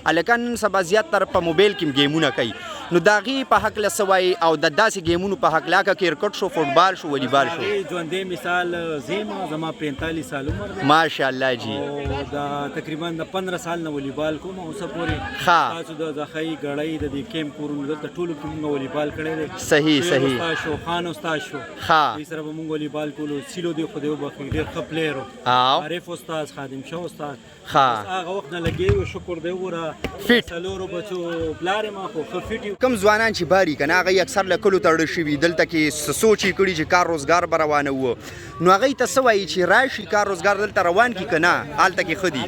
هلکان نن سبا زیات تر په موبایل کې ګیمونه کوي، نو د هغې په هکله څه وایي او د داسې ګیمونو په هکله، که کرکټ شو، فوټبال شو، والیبال شو؟ ژوندی مثال زیم، زما 45 سال عمر دی. ماشاءالله جی. او دا تقریبا د 15 سال نه والیبال کوم اوس پورې. تاسو د زخی غړی د دې کیمپ کورونو دلته ټولو کې موږ والیبال کړی دی. صحیح. استاد شو، خان استاد شو، دې سره به موږ والیبال کولو. سیلو دی، خدای وبخښي، ډېر ښه پلیر و. عارف استاد، خادم شاه استاد. هغه وخت نه لګي یو، شکر دی وګوره. فټ. څلورو بچو پلار ما خو ښه فټ یو. کم ځوانان چې باري کنه، هغه اکثر له کلو ته اړ شوي، دلته کې سوچ یې کړي چې کار روزګار به روانه وو، نو هغوی ته څه وایي چې راشي کار روزګار دلته روان کړي که نه هلته کې ښه دي؟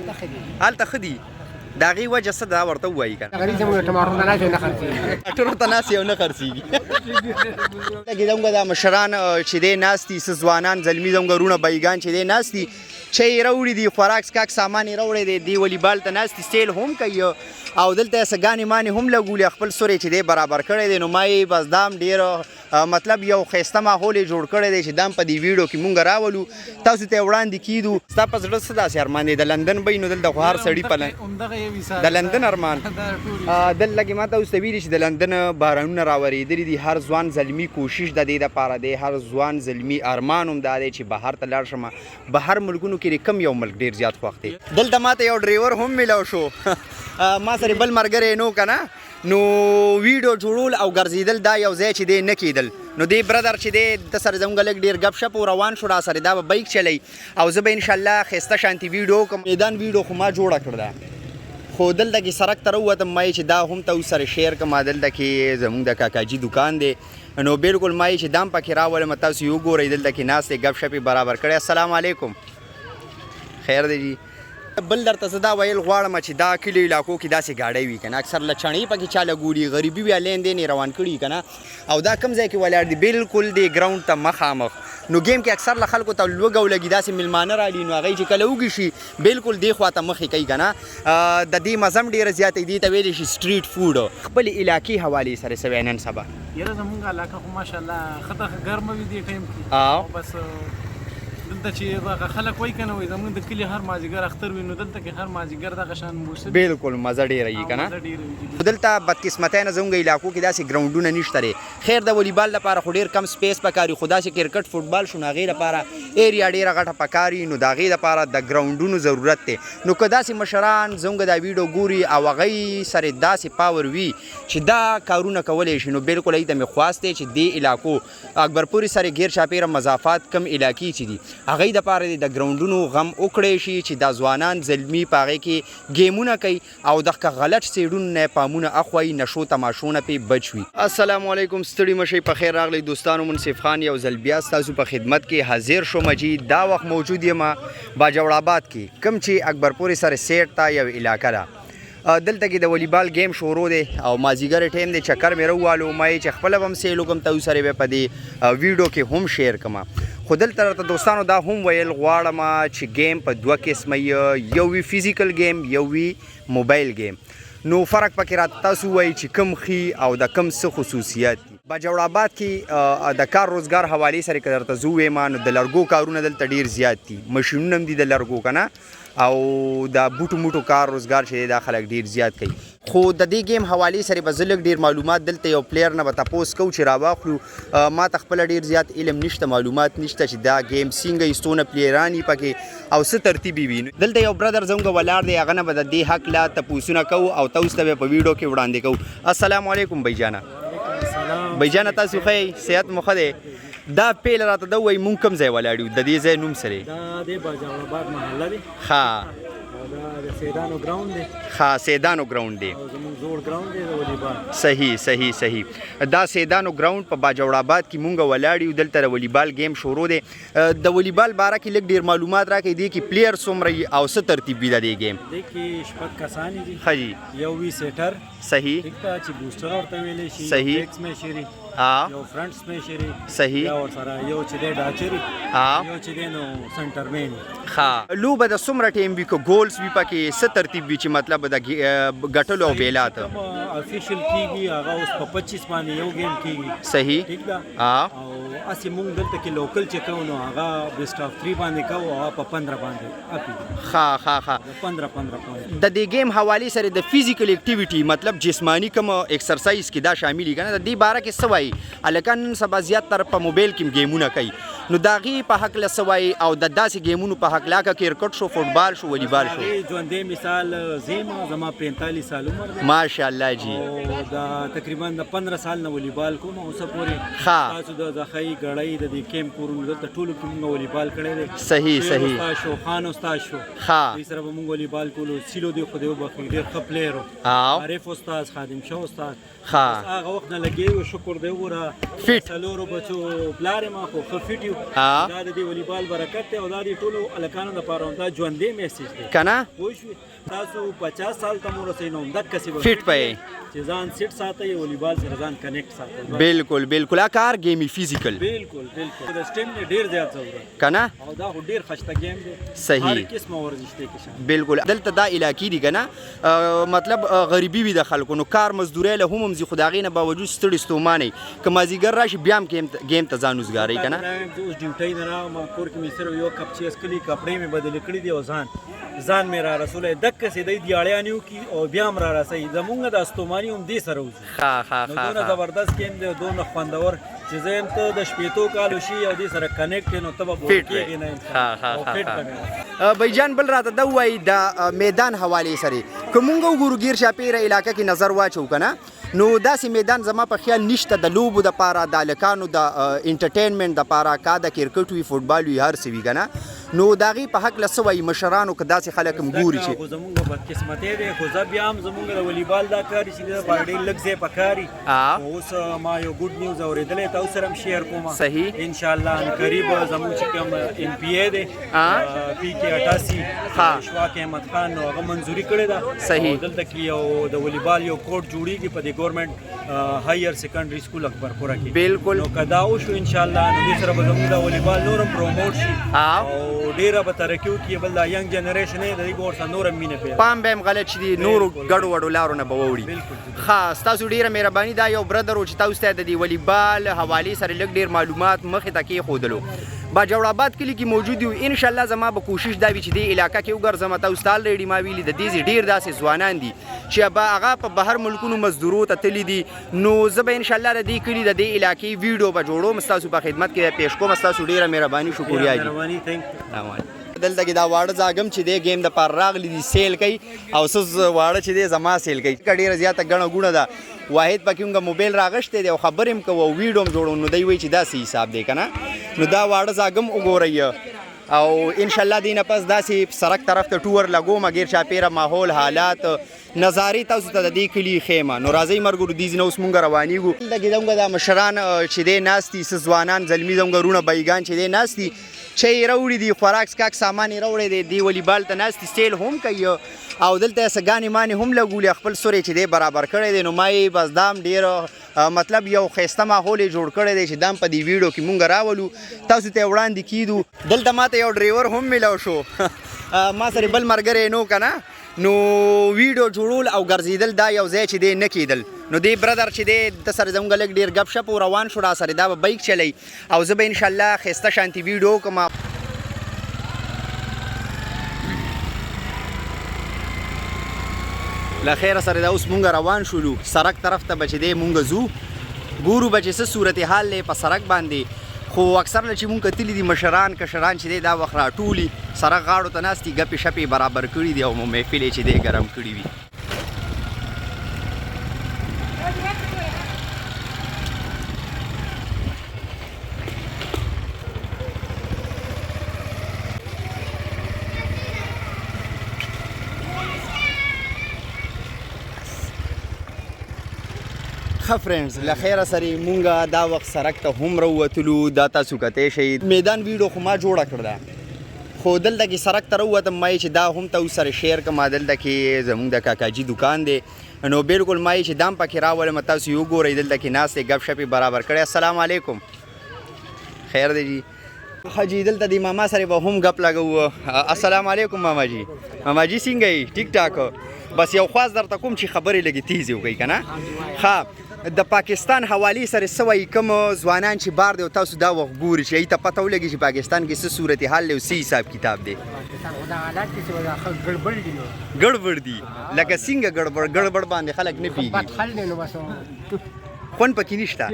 هلته ښه دي، د هغې وجه څه ده ورته ووایي که نه؟ غریب زموږ ټماټر ته ناست نه خرڅېږي. ټماټر ته ناست یو نه خرڅېږي. دلته کې زموږ دا مشران چې دی ناست دي، څه ځوانان زلمي زموږ وروڼه بایګان چې دی ناست دي، چای یې راوړي دي، خوراک څښاک سامان یې راوړی دی، دی والیبال ته ناست دي، سیل هم کوي او دلته یې څه ګانې مانې هم لګولي، خپل سر یې چې دی برابر کړی دی. نو ما یې بس دام ډېر مطلب یو ښایسته ماحول یې جوړ کړی دی چې دام په دې ویډیو کې مونږ راولو، تاسو ته یې وړاندې کیدو. ستا په زړه څه داسې ارمان دی؟ د لندن به نو دلته خو هر سړي په د لندن ارمان. دلته کې ما تاسو ته ویلي چې د لندن بارانونه راورېدلي دي. هر ځوان زلمي کوشش د دې دپاره دی، هر ځوان زلمي ارمان هم دا دی چې بهر ته لاړ شم. بهر ملکونو کې کم یو ملک ډیر زیات خوښ دی؟ دلته ماته یو ډریور هم ملاو شو، ما سره بل مرګری نو کنه، نو ویډیو جوړول او ګرځیدل دا یو ځای چې دی نه کېدل، نو دی برادر چې دی د سره زموږ لږ ډیر ګپ شپ روان شو را سره. دا به بایک چلی او زه به انشاءالله ښایسته شانتي ویډیو وکړم. میدان ویډیو خو ما جوړه کړله، خو دلته کې سړک ته راووتم، ما یې چې دا هم تاسو سره شیر کړم. دلته کې زموږ د کاکاجي دکان دی، نو بالکل ما یې چې دام پکې راولم، تاسو یې وګورئ. دلته کې ناست دی، ګپ شپ یې برابر کړی. السلام علیکم، خیر دی جی. بل درته زه دا ویل غواړم چې دا کلیو علاقو کې داسې ګاډۍ وي که نه، اکثر له چڼې پکې چا لګولي، غریبي وي، لین دین یې روان کړي که نه. او دا کوم ځای کې ولاړ دي؟ بالکل دې ګراوند ته مخامخ. نو ګیم کې اکثر له خلکو ته لوږه ولګي، داسې میلمانه رالي، نو هغوی چې کله وږي شي بالکل دې خوا ته مخې کوي که نه. د دې مزه هم ډېره زیاته وي، دې ته ویلی شي سټریټ فوډ. خپلې علاقې حوالې سره څه وایې نن سبا؟ یاره زمونږ علاقه خو ماشاءالله ښه ته ګرمه وي دې ټایم کې. او بس دلته چې دغه خلک وایي که نه، وایي زمونږ د کلي هر مازدیګر اختر وي، نو دلته کې هر مازدیګر دغه شان موسم بالکل مزه ډېره وي که نه؟ مزه ډېره وي. دلته بدقسمتۍ نه زمونږ علاقو کې داسې ګراونډونه نشته دی. خیر د والیبال لپاره خو ډېر کم سپیس پکار وي، خو داسې کرکټ فوټبال شو نو هغې لپاره ایریا ډېره غټه پکار وي، نو د هغې لپاره د ګراونډونو ضرورت دی. نو که داسې مشران زمونږ دا ویډیو ګوري او هغوی سره داسې پاور وي چې دا کارونه کولی شي، نو بالکل هغوی ته مې خواست دی چې دې علاقو اکبرپورې سره ګیر چاپېره مضافات کم علاقې چې دي، هغوی دپاره دې د ګراونډونو غم وکړی شي چې دا ځوانان زلمي په هغې کې ګیمونه کوي او دغه غلط سیډونو نه پامونه اخوي، نشو تماشو نه پې بچ وي. السلام علیکم، ستړي مشئ، په خیر راغلی دوستانو. منصف خان یو ځل بیا ستاسو په خدمت کې حاضر شوم جی. دا وخت موجود یم باجوړ آباد کې، کوم چې اکبرپورې سره سیټ ته یو علاقه ده. دلته کې د والیبال گیم شروع دی او مازیګر ټایم دی، چکر مې راووالو، ما یې چې خپله به هم سیل وکړم، تاسو سره به په دې ویډیو کې هم شیر کړم. خو دلته راته دوستانو دا هم ویل غواړم چې گیم په دوه قسمه، یو وي فزیکل گیم، یو وي موبایل گیم، نو فرق پکې راته تاسو وایي چې کم ښي او د کم څه خصوصیات دي. باجوړ آباد کې د کار روزګار حوالې سره که درته زه ووایم، نو د لرګو کارونه دلته ډېر زیات دي، ماشینونه هم دي د لرګو که نه، او د بوټو موټو کار روزګار چې دی دا خلک ډېر زیات کوي. خو د دې گیم حوالې سره به زه لږ ډېر معلومات دلته یو پلیر نه به تپوس کوو چې راواخلو. ما ته خپله ډېر زیات علم نشته، معلومات نشته چې دا گیم څنګه وي، څونه پلیران یې پکې او څه ترتیب یې وي. دلته یو برادر زموږ ولاړ دی، هغه نه به د دې حق لا تپوسونه کوو او تاسو ته به په ویډیو کې وړاندې کوو. السلام علیکم بھایجانه. بھایجانه تاسو ښه یئ؟ صحت مو ښه دی؟ دا پیل راته دا وایي مونږ کوم ځای ولاړ یو، د دې ځای نوم څه دی؟ دا د باجوړ آباد محله دی. او دا د سیدانو ګراوند دی. ښه، سیدانو ګراوند دی. او زموږ زوړ ګراوند دی د والیبال. صحیح صحیح صحیح. دا سیدانو ګراوند په باجوړ آباد کې مونږ ولاړ یو، دلته د والیبال گیم شروع دی. د والیبال باره کې لږ ډېر معلومات راکړئ، دې کې پلیر څومره وي او څه ترتیب وي د دې گیم؟ دې کې شپږ کسان دي. ښه جی. یو وي سیټر. ټیک ده، چې بوسټر ورته ویلی شي. یو بیک سمیشري. یو فرنټ سمیشري. یا ورسره یو چې دی ډاچري. یو چې دی نو سنټر مین. ښه. لوبه د څومره ټایم وي، که ګولز وي پکې، څه ترتیب وي چې مطلب د ګټلو او بیلات؟ کوم افیشل کیږي هغه اوس په 25 باندې یو گیم کیږي. ټیک ده؟ او هسې مونږ دلته کې لوکل چې کوو نو هغه بیسټ اف 3 باندې کوو، هغه په 15 باندې اپي. ښه ښه ښه. 15 15 پوینټ. د دې game حوالې سره د physical activity، مطلب جسمانی کوم exercise کې دا شامل کنه، د دې باره کې څه وایي؟ هلکان نن سبا زیات تر په موبایل کې گیمونه کوي، نو د هغې په هکله څه وایي او د داسې گیمونو په هکله، که کرکټ شو، فوټبال شو، والیبال شو؟ هغې ژوندی مثال زه یم، زما 45 سال عمر دی. ماشاءالله جی. او دا تقریبا د 15 سال نه والیبال کوم اوسه پورې. تاسو د زخی ګړی د دې کیمپ کورونو دلته ټولو کې مونږ والیبال کړی دی. صحیح شیر صحیح. استاد شو، خان استاد شو، دې سره به مونږ والیبال کولو. سیلو دی خدای وبخښي، ډېر ښه player و. عارف استاد، خادم شاه استاد. بس هغه وخت نه لګې یو، شکر دی وګوره. فټ. څلورو بچو پلار یم، خو ښه فټ یو. دا د دې والیبال برکت دی او دا د ټولو هلکانو دپاره هم دا ژوندی message دی. کنه پوه شوې؟ تاسو 50 سال ته مو ورسئ نو همدقسې به فټ به یې. چې ځان سیټ ساتئ، والیبال سره ځان connect ساتئ. بالکل بالکل، کار گیمی physical. بالکل بالکل، د سټیم نه ډیر زیات ضرورت کنه. او دا خو ډیر خسته game دی. صحیح. هر قسمه ورزش دی کې شامل. بالکل، دلته دا علاقې دي کنه، مطلب غریبي وي د خلکو، نو کار مزدورۍ له هم هم ځي، خو د هغې نه باوجود ستړي ستومانه وي، که مازدیګر راشي بیا هم game ته ځان وزګاروي کنه. زه اوس ډیوټۍ نه راغلم، کور کې مې صرف یو کپ چای څکلی، کپړې مې بدلې کړې دي او ځان مې را رسولی. دقسې دی دیاړیانې وکړي او بیا هم را رسوي. زمونږ د استوماني هم دې سره وځي. ښه ښه. نو ښه. دونه ښه. زبردست game دی، دونه خوندور چې زه یم ته د 60 کالو شي او دې سره connect یې نو ته به bore فټ وې. کېږې نه انسان. ښه ښه. او ښه. فټ ښه. به وې. بایجان، بل راته دا ووایي د میدان حوالې سره که مونږ وګورو، ګیر چاپېره علاقه کې نظر واچو که نه، نو داسې میدان زما په خیال نشته د لوبو دپاره، د هلکانو د entertainment دپاره، که د کرکټ وي، فوټبال وي، هر څه وي که نه، نو د هغې په هکله څه وایي مشرانو، که داسې خلک هم ګوري چې؟ خو زمونږ بدقسمتۍ دی، خو زه بیا هم زمونږ د والیبال دا کار چې د لپاره ډېر لږ ځای پکاري. خو اوس ما یو good news اورېدلی، تاسو سره هم share کوم. ان شاء الله قریب زمونږ چې کوم MPA دی، PK 88، اشفاق احمد خان، نو هغه منظوري کړې ده. او دلته کې یو د والیبال یو court جوړیږي په دې government higher secondary school اکبرپوره کې. نو که دا وشو ان شاء الله، نو دې سره به زمونږ د والیبال نور هم promote شي او ډېره به ترقي وکړي. بل دا young generation دی، د دې به ورسره نور هم مینه پیدا. پام به هم غلط شي، دي نورو ګډو وډو لارو نه به ووړي. بالکل. ښه، ستاسو ډېره مهرباني. دا یو brother و چې تاسو ته د دې والیبال حوالې سره لږ ډېر معلومات مخې ته کېښودلو. باجوړ آباد کلي کې موجود یو. ان شاء الله زما به کوشش دا وي چې دې علاقه کې وګرځم. تاسو ته already ما ویلي د دې ځای ډېر داسې ځوانان دي چې به هغه په بهر ملکونو مزدورو ته تللي دي، نو زه به ان شاء الله د دې کلي د دې علاقې ویډیو به جوړوم، ستاسو په خدمت کې به پیش کوم. ستاسو ډېره مهرباني، شکریه جی. مهرباني، thank you. دلته کې دا واړه زاګم چې دی game د پاره راغلي دي، سیل کوي او څه واړه چې دی زما سیل کوي. ډېره زیاته ګڼه ګوڼه ده. واحد پکې موږ موبایل راغشتی دی او خبرې هم کوو او ویډیو هم جوړو، نو دی وایي چې داسې حساب دی که نه. نو دا واړه زاګم وګورئ او ان شاء الله دې نه پس داسې سړک طرف ته tour لګوم، ګیر چاپېره ماحول، حالات، نظارې تاسو ته د دې کلي ښیم. نو راځئ مرګرو، دې ځای نه اوس مونږ روانېږو. دلته کې زموږ دا مشران چې دی ناست دي، څه ځوانان زلمي زموږ وروڼه بایګان چې دی ناست دي، چای یې راوړي دي، خوراک څښاک سامان یې راوړی دی، دی والیبال ته ناست دي، سیل هم کوي او دلته یې څه ګانې مانې هم لګولي، خپل سور یې چې دی برابر کړی دی. نو ما یې بس دا هم ډېر مطلب یو ښایسته ماحول یې جوړ کړی دی چې دا هم په دې ویډیو کې مونږ راولو، تاسو ته یې وړاندې کیدو. دلته ما ته یو ډریور هم میلاو شو، ما سره بل ملګری نو که نه، نو ویډیو جوړول او ګرځېدل دا یو ځای چې دی نه کېدل، نو دی brother چې دی د سره زموږ لږ ډېر ګپ شپ و روان شو را سره، دا به bike چلی او زه به انشاءالله ښایسته شانتې ویډیو وکړم. له خیره سره دا اوس مونږ روان شولو سړک طرف ته به چې دی مونږ ځو، ګورو به چې څه صورتحال دی په سړک باندې. خو اکثر له چې مونږ کتلي دي مشران کشران چې دی دا وخت راټولي سړک غاړو ته ناست دي، ګپې شپې برابر کړي دي او محفل یې چې دی ګرم کړي وي. ښه friends، له خیره سره مونږ دا وخت سړک ته هم راووتلو. دا تاسو کتی شئ میدان ویډیو خو ما جوړه کړله، خو دلته کې سړک ته راووتم، ما یې چې دا هم تاسو سره share کړم. دلته کې زمونږ د کاکاجي دکان دی، نو بالکل ما یې چې دام پکې راولم، تاسو یې وګورئ. دلته کې ناست دی، ګپ شپ یې برابر کړی. السلام علیکم، خیر دی جی؟ ښه جی، دلته د ماما سره به هم ګپ لګوو. السلام علیکم ماما جی. ماما جی څنګه یې؟ ټیک ټاک. بس یو خواست درته کوم چې خبرې لږې تیزې وکړئ که نه. ښه، د پاکستان حوالې سره څه وایي کوم ځوانان چې بار دی او تاسو دا وخت ګوري چې هغوی ته پته ولګي چې پاکستان کې څه صورتحال دی او څه حساب کتاب دی؟ پاکستان خو دا حالات دي چې دا خلک ګړبړ دي نو. ګړبړ دي لکه څنګه ګړبړ؟ ګړبړ باندې خلک نه بد پیږي. خل دی نو بس. خوند پکې نشته.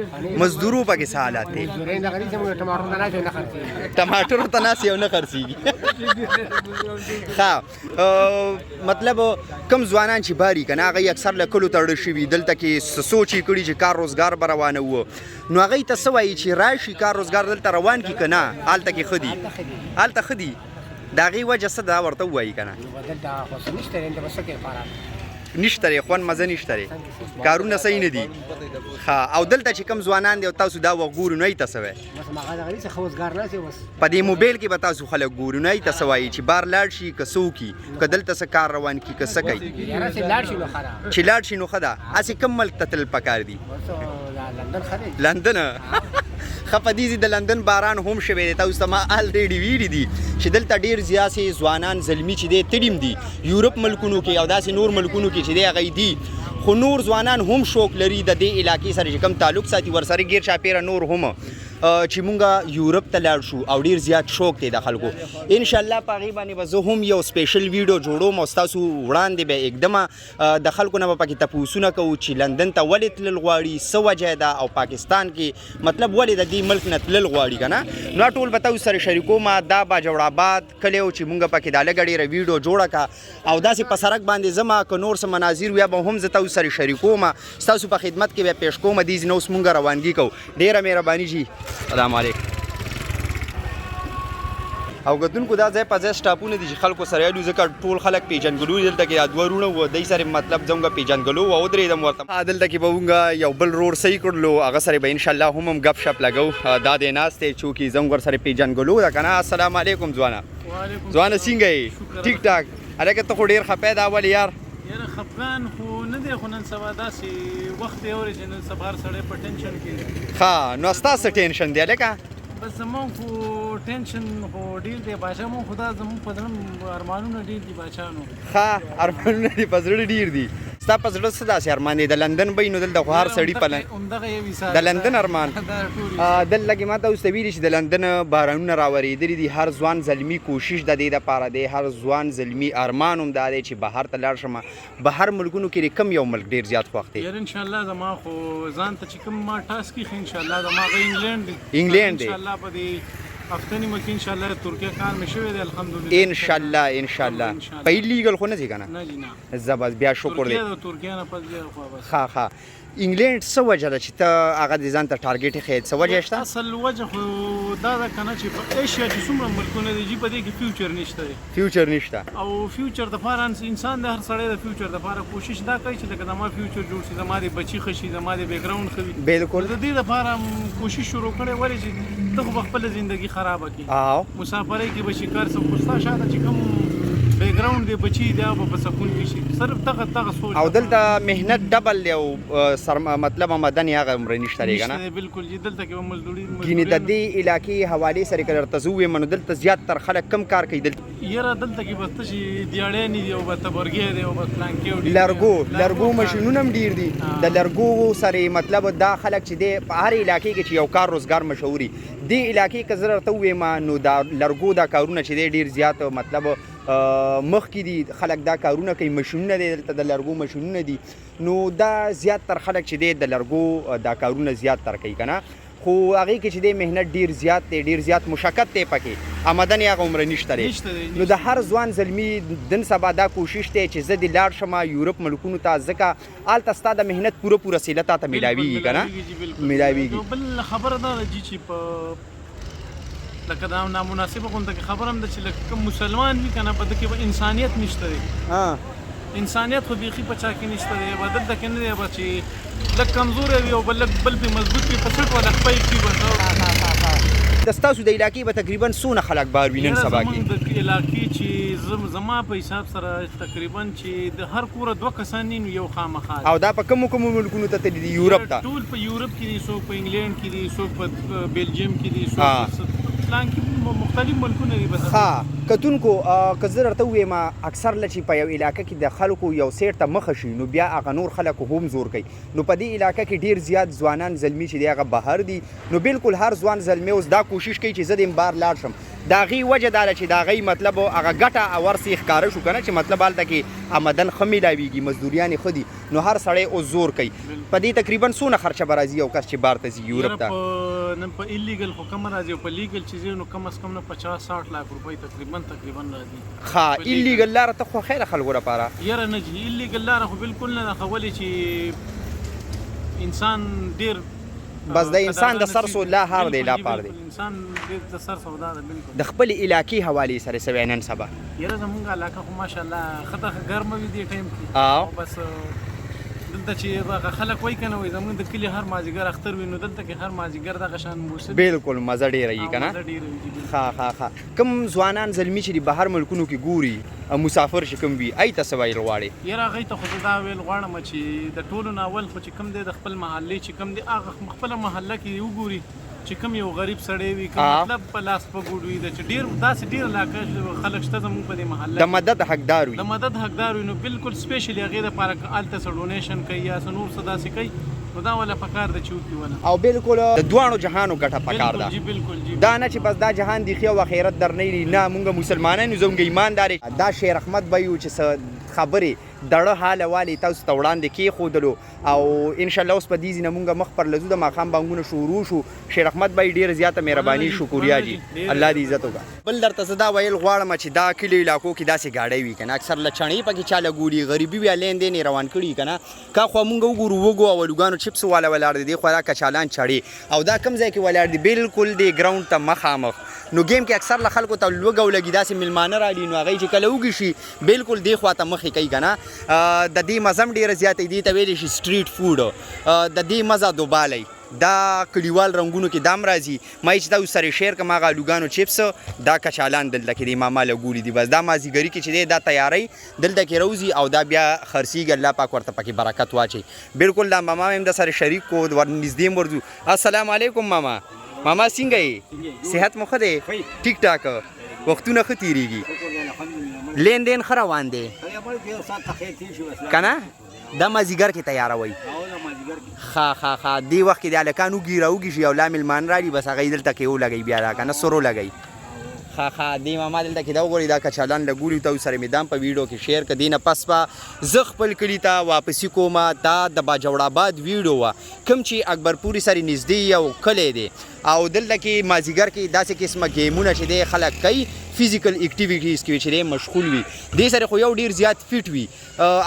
مزدورو پکې څه حالات دی؟ مزدورۍ دغه دي چې موږ ټماټر ته ناست یو نه خرڅېږي. ټماټرو ته ناست یو نه خرڅېږي. ښه مطلب کم ځوانان چې باري که نه هغوی اکثر له کلو ته اړه شوي، دلته کې څه سوچ یې کړي چې کار روزګار به روانوو، نو هغوی ته څه وایي چې راشي کار روزګار دلته روان کړي که نه هلته کې ښه دي؟ هلته ښه دي. د هغې وجه څه ده ورته ووایي که نه؟ دلته خو څه نشته دی، دلته به څه کوې خوراک؟ نشته دی، خوند مزه نشته دی، کارونه صحیح نه دي. ښه او دلته چې کوم ځوانان دي او تاسو دا وخت ګورو نو هغوی ته څه وایي؟ بس هماغه دغه دي چې ښه وزګار ناست یو بس. په دې موبایل کې به تاسو خلک ګورو نو هغوی ته څه وایي چې بار لاړ شي که څه وکړي، که دلته څه کار روان کړي که څه کوي؟ یاره چې لاړ شي نو ښه ده. چې لاړ شي نو ښه ده. هسې کوم ملک ته تلل پکار دي؟ بس دا لندن ښه دی. لندن ښه. په دې ځای د لندن باران هم شوی دی. تاسو ته ما الریډي ویلي دي چې دلته ډېر زیاسې ځوانان زلمي چې دی تلیم دي یورپ ملکونو کې او داسې نور ملکونو کې چې دی هغوی دي، خو نور ځوانان هم شوق لري د دې علاقې سره چې کوم تعلق ساتي ورسره ګیر چاپېره نور هم چې مونږ یورپ ته لاړ شو او ډېر زیات شوق دی د خلکو. انشاءالله په هغې باندې به زه هم یو سپیشل ویډیو جوړوم او ستاسو وړاندې به اکدمه د خلکو نه به پکې تپوسونه کوو چې لندن ته ولې تلل غواړي، څه وجه ده او پاکستان کې مطلب ولې د دې ملک نه تلل غواړي که نه. نو ټول به تاسو سره شریکوم. دا باجوړ آباد کلی و چې مونږ پکې دا لږه ډېره ویډیو جوړه کړه او داسې په سړک باندې ځمه که نور څه مناظر وي به هم زه تاسو سره شریکوم، ستاسو په خدمت کې به پیش کوم. دې ځای نه اوس مونږ روانګي کوو. ډېره مهرباني جي، سلام علیکم. او کتونکو دا ځای په ځای سټاپونه دي چې خلکو سره یادو، ځکه ټول خلک پېژندګلو دي. دلته کې دا دوه وروڼه وو، دی سره مطلب زموږ پېژندګلو وه، ودرېدم ورته. دلته کې به مونږ یو بل رور صحیح کړلو، هغه سره به انشاءالله هم هم ګپ شپ لګو. دا دی ناست دی چوکي زموږ ورسره پېژندګلو ده که نه. السلام علیکم ځوانه. ځوانه څنګه یې؟ ټیک ټاک. هلکه ته خو ډېر خفه یې دا ولې یار؟ یاره خفګان خو نه دی، خو نن سبا داسې وخت دی اورې چې نن سبا هر سړی په ټینشن کې دی. ښه نو ستا څه ټینشن دی هلکه؟ بس زموږ خو ټینشن خو ډېر دی باچا، مونږ خو دا زموږ په زړه ارمانونه ډېر دي باچا. نو ښه ارمانونه دي په زړه ډېر دي. ستا په زړه څه داسې ارمان دی؟ د لندن به وي نو دلته خو هر سړي په همدغه یو حساب د لندن ارمان. دلته کې ما ته اوس ته ویلي چې د لندن بارانونه راورېدلي دي. هر ځوان زلمي کوشش د دې دپاره دی، هر ځوان زلمي ارمان هم دا دی چې بهر ته لاړ شم. بهر ملکونو کې کوم یو ملک ډېر زیات خوښ دی؟ یاره انشاءالله زما خو ځان ته چې کوم ما ټاسک ایښی انشاءالله زما هغه انګلینډ دی. انګلینډ دی. انشاءالله په دې هفته نیمه کې انشاءالله ترکیه کار مې شوی دی الحمدلله. انشاءالله انشاءالله. په ایلیګل خو نه ځې که نه؟ نه جي نه. زبر بیا شکر دی. ترکیه نه پس بیا خو بس. ښه ښه. انګلینډ څه وجه ده چې ته هغه دې ځان ته ټارګټ ایښی، څه وجه شته؟ اصل وجه خو دا ده که نه چې په ایشیا چې څومره ملکونه دي جي په دې کې فیوچر نشته دی. فیوچر نشته. او فیوچر دپاره انسان د هر سړی د فیوچر دپاره کوشش دا کوي چې لکه زما فیوچر جوړ شي، زما د بچي ښه شي، زما د بیکګراونډ ښه وي. بالکل. د دې دپاره کوشش شروع کړی ولې چې ته خو به خپله زندګي خرابه کړې، مسافرۍ کې به شي کار څه، خو ستا شاته چې کوم بیکګراونډ دی بچي دی به په سکون کې شي، صرف دغه دغه سوچ. او دلته محنت ډبل دی او مطلب آمدن یې هغه عمره نشته دی که نه؟ بالکل جي، دلته کې به مزدوري ګینې د دې علاقې حوالې سره که درته زه ووایم نو دلته زیات تر خلک کم کار کوي دلته؟ یاره دلته کې بس تشې دیاړې نه دي او بس تبرګی دی او بس پلانکې او لرګو ماشینونه هم ډېر دي. د لرګو سره مطلب دا خلک چې دی په هرې علاقې کې چې یو کار روزګار مشهوري دې علاقې که زه درته ووایم نو دا لرګو دا کارونه چې دی ډېر زیات مطلب مخکې دي، خلک دا کارونه کوي. ماشینونه دی دلته، د لرګو ماشینونه دي، نو دا زیات تر خلک چې دی د لرګو دا کارونه زیات تر کوي که نه. خو هغې کې چې دی محنت ډېر زیات دی، ډېر زیات مشقت دی پکې، آمدن یې هغه عمره نشته دی. نو د هر ځوان زلمي نن سبا دا کوشش دی چې زه دې لاړ شم یورپ ملکونو ته، ځکه هلته ستا د محنت پوره پوره صله تا ته میلاویږي که نه؟ میلاویږي. بل خبره دا ده چې په لکه دا نامناسبه غونډه کې خبره هم ده چې لکه کوم مسلمان وي که نه په ده کې به انسانیت نشته دی. انسانیت خو بیخي په چا کې نشته دی، به دلته کې نه دی، به چې لږ کمزوری وي او بل لږ بل پرې مضبوط وي په څټ والا خپه یې کړي بس. د ستاسو د علاقې به تقریبا څونه خلک بار وي نن سبا کې؟ زموږ د علاقې چې زما په حساب سره تقریبا چې د هر کوره دوه کسان دي نو یو خامخا دی. او دا په کومو کومو ملکونو ته تللي دي؟ یورپ ته؟ ټول په یورپ کې دي، څوک په انګلینډ کې دي، څوک په بلجیم کې دي، څوک پلان کې مختلف ملکونه دي بس. ښه کتونکو، که زه درته ووایم، اکثر له چې په یو علاقه کې د خلکو یو سیټ ته مخه شي، نو بیا هغه نور خلک هم زور کوي. نو په دې علاقه کې ډیر زیات ځوانان زلمي چې دی هغه بهر دي، نو بالکل هر ځوان زلمی اوس دا کوشش کوي چې زه دې بهر لاړ شم. د هغې وجه دا ده چې د هغې مطلب هغه ګټه او هر څه ښکاره شو که نه، چې مطلب هلته کې آمدن ښه میلاویږي، مزدوریانې ښه دي، نو هر سړی اوس زور کوي. په دې تقریبا څونه خرچه به راځي یو کس چې بهر ته ځي یورپ ته؟ نن په ایلیګل خو کم راځي، او په لیګل چې ځي نو کم از کم نه 50 60 لاک روپۍ تقریبا راځي. ښه، ایلیګل لاره ته خوښه ده خلکو لپاره؟ یاره نه جي، ایلیګل لاره خو بالکل نه ده ښه، ولې چې انسان ډیر بس د انسان د سر سودا هار دی، لا پار دی. انسان ډیر د سر سودا ده بالکل. د خپل علاقې حوالې سره څه وایې نن سبا؟ یاره زمونږ علاقه خو ماشاءالله ښه ته ګرمه وي دې ټایم کې، او بس دلته چې هغه خلک وایي که نه، وایي زمونږ د کلي هر مازدیګر اختر وي، نو دلته کې هر مازدیګر دغه شان موسم بالکل مزه ډېره وي که نه؟ مزه ډېره وي. ښه ښه ښه. کوم ځوانان زلمي چې بهر ملکونو کې ګوري، مسافر چې کوم وي، ای ته څه ویل غواړې؟ یاره هغوی ته خو زه دا ویل غواړم چې د ټولو نه اول خو چې کوم دی د خپل محلې چې کوم دی هغه خپله محله کې وګوري چې کوم یو غریب سړی وي، کوم مطلب په لاس په ګوډ وي، د چې ډېر داسې ډېر علاقه خلک شته زموږ په دې محله د مدد حقدار وي، د مدد حقدار وي، نو بالکل سپیشلی هغې دپاره که هلته څه ډونیشن کوي یا څه نور څه داسې کوي، نو دا ولا پکار ده چې وکړي ولا. او بالکل د دواړو جهانو ګټه پکار ده. جی بالکل جی. دا نه چې بس دا جهان دی ښه او آخرت در نه وي، نه، مونږ مسلمانان یو، زموږ ایمان دار. دا شیر احمد بای چې څه خبرې دړه حال والي تاسو ته وړاندې کېښودلو، او انشاءالله اوس په دې ځینه مونږ مخ پر لځو، د ماښام بانګونه شروع شو. شیر احمد بای ډېره زیاته مهرباني، شکریا جی، الله دې عزت وکړه. بل درته زه دا ویل غواړم چې دا کلي علاقو کې داسې ګاډۍ وي که نه، اکثر له چڼې پکې چا لګولي، غریبي وي، لین دین یې روان کړي که نه. که خوا مونږ وګورو وږو او الوګانو چپس والا ولاړ دی، دې خوا دا کچالان چړې، او دا کوم ځای کې ولاړ دي؟ بالکل دې ګراوند ته مخامخ. نو ګیم کې اکثر له خلکو ته لوږه ولګي، داسې مېلمانه رالي، نو هغوی چې کله وږي شي بالکل دې خوا ته مخې کوي که نه. د دې مزه هم ډېره زیاته دي، ته ویلی شي سټریټ فوډ، د دې مزه دوبالی دا کلیوال رنګونو کې دام راځي. ما یې چې تاسو سره شیر کړم هغه الوګانو چپس، دا کچالان دلته کې دی ماما لګولي دي. بس دا مازیګري کې چې دی دا تیاری دلته کې روزي او دا بیا خرڅېږي، الله پاک ورته پکې برکت واچوي. بالکل دا ماما مې هم د سره شریک کو، ور نږدې هم ورځو. السلام علیکم ماما. ماما څنګه یې؟ صحت مو ښه دی؟ ټیک ټاک وختونه ښه تېرېږي، لین دین ښه روان دی که نه؟ دا مازیګر کې تیاروئ؟ ښه ښه ښه. دې وخت کې د هلکان وږي راوږي شي او لا مېلمانه رالي، بس هغه یې دلته کې ولګوي بیا دا که نه سر ولګوي. ښه ښه. دې ماما دلته کې دا وګورئ، دا کچالان لګولي، تاسو سره مې دام په ویډیو کې شیر کړه. دې نه پس به زه خپل کلي ته واپسي کوم. دا د باجوړ آباد ویډیو وه، کوم چې اکبرپورې سره نږدې یو کلی دی، او دلته کې مازیګر کې داسې قسمه ګیمونه چې دی خلک کوي، فزیکل اکټیویټیز کې چې دی مشغول وي. دې سره خو یو ډیر زیات فټ وي.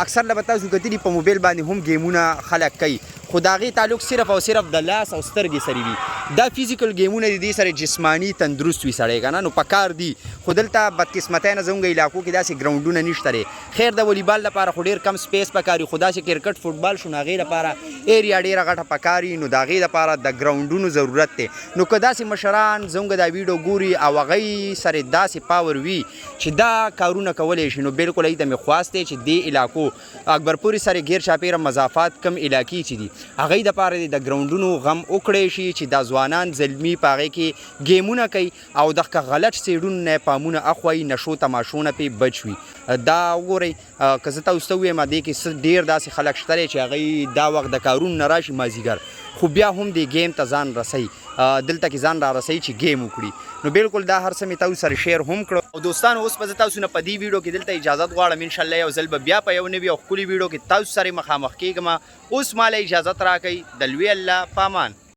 اکثر له به تاسو کتلي په موبایل باندې هم ګیمونه خلک کوي، خو د هغې تعلق صرف او صرف د لاس او سترګې سره وي. دا فزیکل ګیمونه دي، دې سره جسماني تندرست وي سړی که نه، نو پکار دي. خو دلته بدقسمتۍ نه زموږ علاقو کې داسې ګراوندونه نشته دی. خیر د والیبال لپاره خو ډېر کم سپیس پکار وي، خو داسې کرکټ فوټبال شو نو هغې لپاره ایریا ډېره غټه پکار وي، نو د هغې لپاره د ګراوندونو ضرورت دی. نو که داسې مشران زموږ دا ویډیو ګوري او هغوی سره داسې پاور وي چې دا کارونه کولی شي، نو بالکل هغوی ته مې خواست دی چې دې علاقو اکبرپورې سره ګیر چاپېره مضافات کم علاقې چې دي هغوی دپاره دې د ګراوندونو غم وکړی شي چې دا ځوانان زلمي په هغې کې ګیمونه کوي او دغه غلط سیډونو نه پامونه اخوایي، نشو تماشو نه پې بچ وي. دا وګورئ، که زه تاسو ته ووایم دې کې څه ډېر داسې خلک شته دی چې هغوی دا وخت د کارونو نه راشي مازدیګر، خو بیا هم دې ګیم ته ځان رسوي، دلته کې ځان را رسوي چې ګیم وکړي. نو بالکل دا هر څه مې تاسو سره شیر هم کړو. او دوستانو اوس به زه تاسو نه په دې ویډیو کې دلته اجازت غواړم. انشاءالله یو ځل به بیا په یو نوي او ښکلي ویډیو کې تاسو سره مخامخ کېږم. اوس ماله اجازت راکړئ، د لوی الله پامان.